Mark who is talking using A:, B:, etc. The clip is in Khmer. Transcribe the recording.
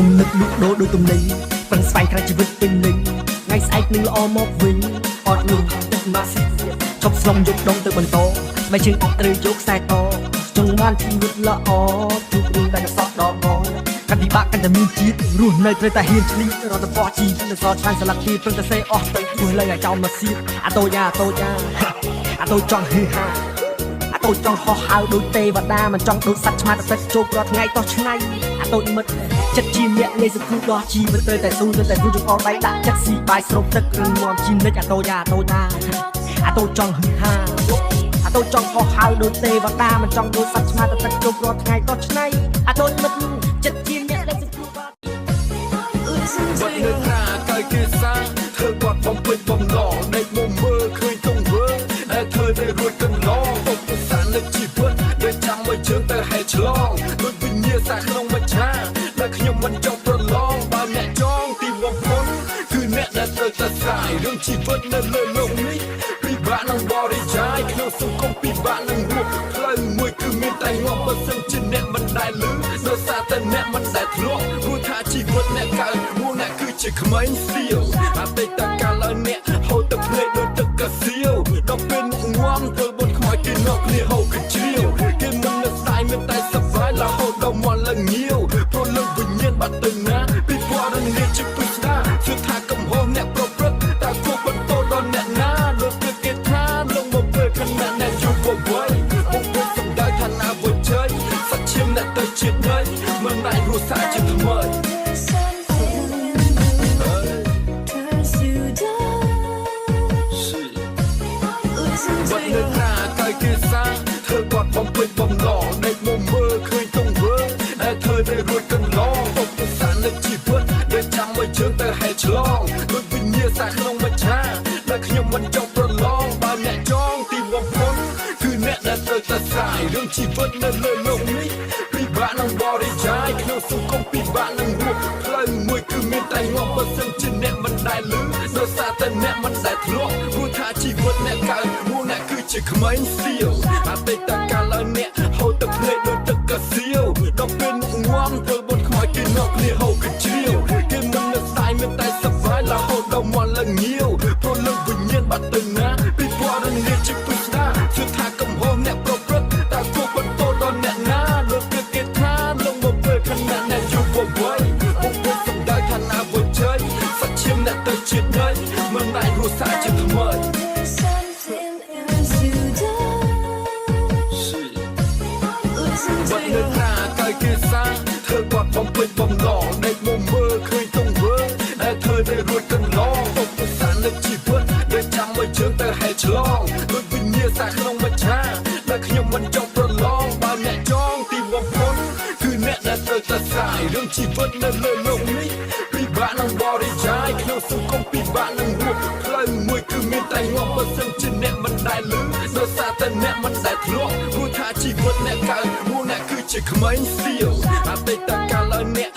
A: គុំនឹកលក់ដូរដូចទំនិញប្រឹងស្វែងក្រៅជីវិតពេញលេញថ្ងៃស្អែកនឹងល្អមកវិញអត់លុះទឹកម៉ាស៊ីឈប់ស្លុំយកដងទៅបន្តបែរជើងអត់ត្រូវយកខ្សែតចង់បានជីវិតល្អជួបរឿងតែកសក់ដល់កកាន់ពិបាកកាន់តែមានជាតិរស់នៅត្រូវតែហ៊ានឆ្លៀតរត់ទៅបោះជីវិតនៅសល់ច្រើនស្លាក់ទីព្រឹងតែសេអស់ទៅព្រោះលើឲ្យចោលមកសៀតអាតូយ៉ាអាតូយ៉ាអាតូចង់ហឺហាអាតូចង់ហោះហើរដូចទេវតាមិនចង់ដូចសត្វឆ្មាទឹកជោគរាល់ថ្ងៃតោះឆ្នៃអាតូចមិត្តចិត្តជាអ្នកលេសគ្រូដោះជីវិតត្រូវតែស៊ូត្រូវតែស៊ូចង្អុលដៃដាក់ចិត្តស៊ីបាយស្រូបទឹករឹងមាំជីនិចអាតូយ៉ាអាតូយ៉ាអាតូចចង់ហឺហាអាតូចចង់ហោះហើរដូចទេវតាមិនចង់ដូចសត្វឆ្មាទឹកជោគរាល់ថ្ងៃតោះឆ្នៃអាតូចមិត្តចិត្តជាអ្នកលេសគ្រូដោះ
B: បាត់នៅត្រាកាយគេសាធ្វើគាត់បំពេញបំណងដេកមកមើលឃើញទង្វើដែលធ្វើได้រួចកន្លងឧបសគ្គនៃជីវិតដែលចាំឲ្យជើងទៅហែឆ្លងដូចវិញ្ញាសាក្នុងមច្ឆាដែលខ្ញុំមិនចង់ប្រឡងបើអ្នកចងទីបំផុតគឺអ្នកដែលត្រូវតែស្រាយរឿងជីវិតនៅលើលោកនេះពិបាកនឹងបរិយាយក្នុងសង្គមពិបាកនឹងរស់ផ្លូវមួយគឺមានតែងាប់បើសិនជាអ្នកមិនដែលលឺដោយសារតែអ្នកមិនដែលធ្លាប់ព្រោះថាជីវិតអ្នកកើតមកអ្នកគឺជាក្មេងសៀវអតីតកាលឲ្យអ្នកហូរទឹកភ្នែកដូចទឹកកាសៀវដល់ពេលអ្នកងំទៅបនខ្មោចគេនាំគ្នាហូរកជ្រាវគេមិននឹកស្ដាយមានតែសប្បាយរហូតដល់មាត់ឡើងងាវព្រោះលើវិញ្ញាណបាត់ទៅណាពីពណ៌នាជាពិស្ដាជឿថាកំហុសអ្នកប្រព្រឹត្តតែគួរបន្តដល់អ្នកណាដូចគេគេថាលងមកពេលខណៈអ្នកយុវវ័យមកពេលសំដៅថាណាវជ័យសាច់ឈាមអ្នកទៅជាដីមិនអាចរស់សារជាថ្មី
C: Something turns to dust. Listen
B: បា
C: to
B: ត់នៅ
C: your
B: ត្រាកាយគេសាធ្វើគាត់បំពេញបំណងដេកមកមើលឃើញទង្វើដែលធ្វើได้រួចកន្លងឧបសគ្គនៃជីវិតដែលចាំឲ្យជើងទៅហែឆ្លងដូចវិញ្ញាសាក្នុងមច្ឆាដែលខ្ញុំមិនចង់ប្រឡងបើអ្នកចងទីបំផុតគឺអ្នកដែលត្រូវតែស្រាយរឿងជីវិតនៅលើលោកនេះពិបាកនឹងបរិយាយក្នុងសង្គមពិបាកនឹងរស់ផ្លូវមួយគឺមានតែងាប់បើសិនជាអ្នកមិនដែលលឺដោយសារតែអ្នកមិនដែលធ្លាប់ព្រោះថាជីវិតអ្នកកើតមកអ្នកគឺជាក្មេងសៀវអតីតកាលឲ្យអ្នកហូរទឹកភ្នែកដូចទឹកកាសៀវដល់ពេលអ្នកងំទៅបនខ្មោចគេនាំគ្នាហូរកជ្រាវគេមិននឹកស្ដាយមានតែសប្បាយរហូតដល់មាត់ឡើងងាវព្រោះលើវិញ្ញាណបាត់ទៅណាពីពណ៌នាជាពិស្ដាជឿថាកំហុសអ្នកប្រព្រឹត្តតែគួរបន្តដល់អ្នកណាដូចគេគេថាលងមកពេលខណៈអ្នកយុវវ័យមកពេលសំដៅថាណាវជ័យសាច់ឈាមអ្នកទៅជាដីមិនអាចរស់សារជាថ្មី
C: Something turns to dust. Listen
B: បា
C: to
B: ត់នៅ
C: your
B: ត្រាកាយគេសាធ្វើគាត់បំពេញបំណងដេកមកមើលឃើញទង្វើដែលធ្វើได้រួចកន្លងឧបសគ្គនៃជីវិតដែលចាំឲ្យជើងទៅហែឆ្លងដូចវិញ្ញាសាក្នុងមច្ឆាដែលខ្ញុំមិនចង់ប្រឡងបើអ្នកចងទីបំផុតគឺអ្នកដែលត្រូវតែស្រាយរឿងជីវិតនៅលើលោកនេះពិបាកនឹងបរិយាយក្នុងសង្គមពិបាកនឹងរស់ផ្លូវមួយគឺមានតែងាប់បើសិនជាអ្នកមិនដែលលឺដោយសារតែអ្នកមិនដែលធ្លាប់ព្រោះថាជីវិតអ្នកកើតមកអ្នកគឺជាក្មេងសៀវអតីតកាលឲ្យអ្នក